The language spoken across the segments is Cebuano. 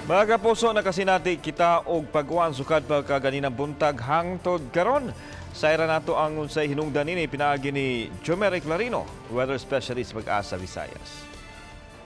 Mga kapuso, nakasinati kita og pag-uwan sukad pa kaganinang buntag hangtod karon. Sayran nato ang unsay hinungdan nini pinaagi ni Jomeric Larino, weather specialist, Pag-asa Visayas.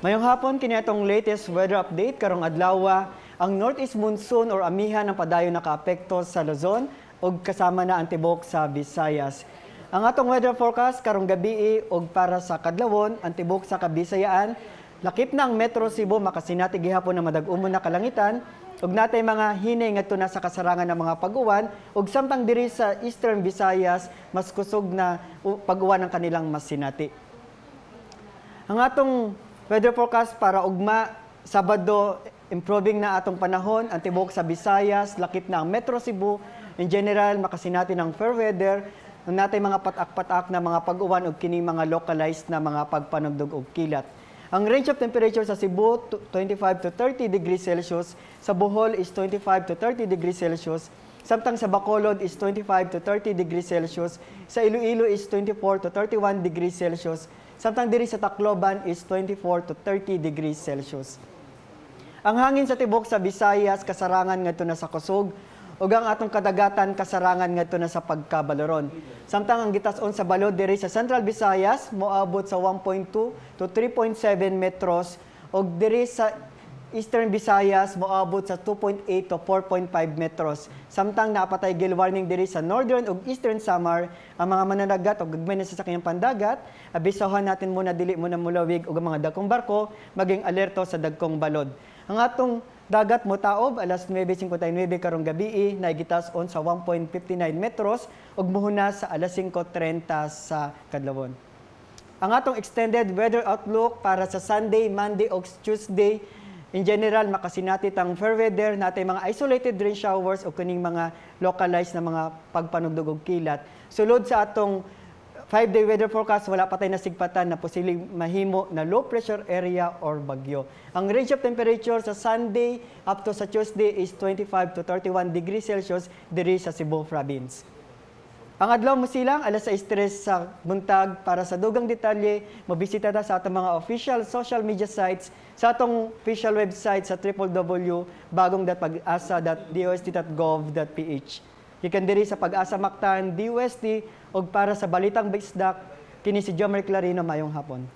Mayong hapon, kini atong latest weather update karong adlaw. Ang northeast monsoon or amihan ang padayon nakaapekto sa Luzon ug kasama na ang tibok sa Visayas. Ang atong weather forecast karong gabi ug para sa kadlawon, ang tibok sa Kabisayaan, lakip na ang Metro Cebu, makasinati gihapon na madag-umon na kalangitan ug natay mga hinay ngadto na sa kasarangan ng mga pag-uwan, ug samtang diri sa Eastern Visayas mas kusog na pag-uwan ang kanilang masinati. Ang atong weather forecast para ugma, Sabado, improving na atong panahon. Ang tibok sa Visayas, lakip na ang Metro Cebu, in general, makasinati ng fair weather. Ang natay mga patak-patak na mga pag-uwan ug kini mga localized na mga pagpanugdog og kilat. Ang range of temperature sa Cebu, 25 to 30 degrees Celsius, sa Bohol is 25 to 30 degrees Celsius, samtang sa Bacolod is 25 to 30 degrees Celsius, sa Iloilo is 24 to 31 degrees Celsius, samtang diri sa Tacloban is 24 to 30 degrees Celsius. Ang hangin sa tibok sa Visayas kasarangan ngadto na sa kusog ug ang atong kadagatan kasarangan ngadto na sa pagkabaloron. Samtang ang gitas-on sa balod diri sa Central Visayas moabot sa 1.2 to 3.7 metros ug diri sa Eastern Visayas moabot sa 2.8 to 4.5 metros. Samtang naa pa tay gale warning diri sa Northern ug Eastern Samar, ang mga mananagat o gagmay na sa sakyanang pandagat, abisohan natin muna dili muna mulawig ug ang mga dagkong barko maging alerto sa dagkong balod. Ang atong dagat motaob alas 9:59 karong gabi, na gitas-on sa 1.59 metros ug muhuna sa alas 5:30 sa kadlawon. Ang atong extended weather outlook para sa Sunday, Monday ug Tuesday, in general makasinati tang fair weather, natay mga isolated rain showers o kining mga localized na mga pagpanugdog og kilat. Sulod sa atong 5-day weather forecast, wala pa tay nasigpatan na posibleng mahimo na low pressure area or bagyo. Ang range of temperature sa Sunday up to sa Tuesday is 25 to 31 degrees Celsius diri sa Cebu Province. Ang adlaw mosilang alas 6:03 sa buntag. Para sa dugang detalye, mobisita ta sa atong mga official social media sites, sa atong official website sa www.bagong.pagasa.dost.gov.ph. Gikan diri sa Pag-asa Mactan, DOST, ug para sa Balitang Bisdak, kini si Jomar Clarino, mayong hapon.